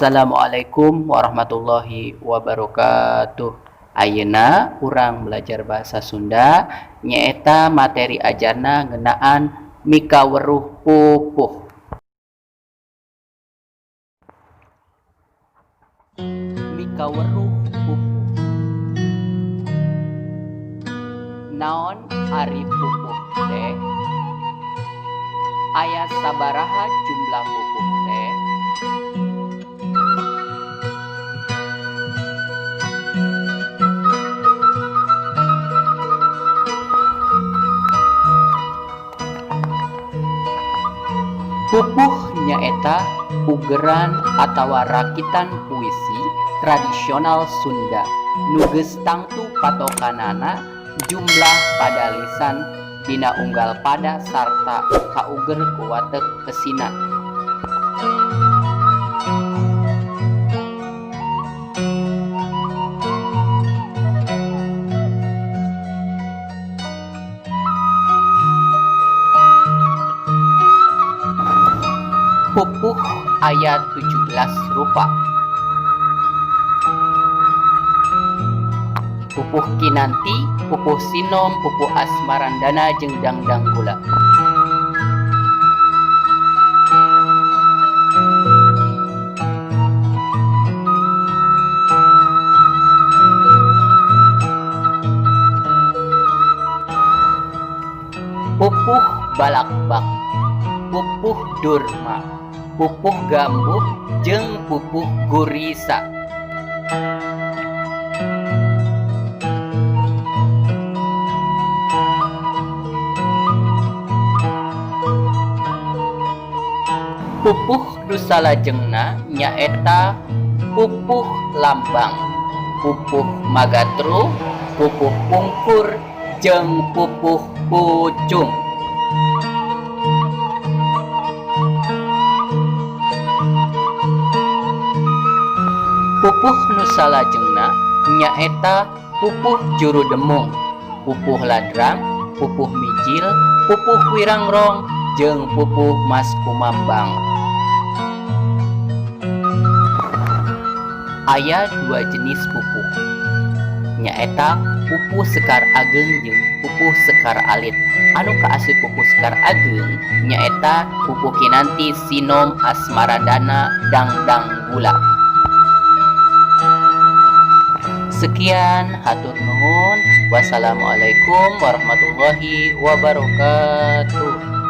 Assalamualaikum warahmatullahi wabarakatuh. Ayeuna urang belajar bahasa Sunda, nyaeta materi ajarna ngeunaan mikaweruh pupuh. Mikaweruh pupuh. Naon ari pupuh teh? Aya sabaraha jumlah pupuh teh? Pupuh nyaeta ugeran atawa rakitan puisi tradisional Sunda nu geus tangtu patokanana jumlah pada lisan dina unggal pada sarta kauger ku watek eusina. Pupuh aya 17 rupa. Pupuh Kinanti, Pupuh Sinom, Pupuh Asmarandana jeung Dangdanggula. Pupuh Balakbak, Pupuh Durma, Pupuh Gambuh jeung Pupuh Gurisa. Pupuh nu salajengna nyaeta Pupuh Lambang, Pupuh Magatru, Pupuh Pungkur jeung Pupuh Pucung. Pupuh nu salajengna nyaeta Pupuh Juru Demung, Pupuh Ladrang, Pupuh Mijil, Pupuh Wirangrong jeung Pupuh Maskumambang. Aya dua jenis pupuh, nyaeta pupuh Sekar Ageng jeung pupuh Sekar Alit. Anu kaasup pupuh Sekar Ageng nyaeta Pupuh Kinanti, Sinom, Asmarandana, Dangdanggula. Sekian, hatur nuhun. Wassalamualaikum warahmatullahi wabarakatuh.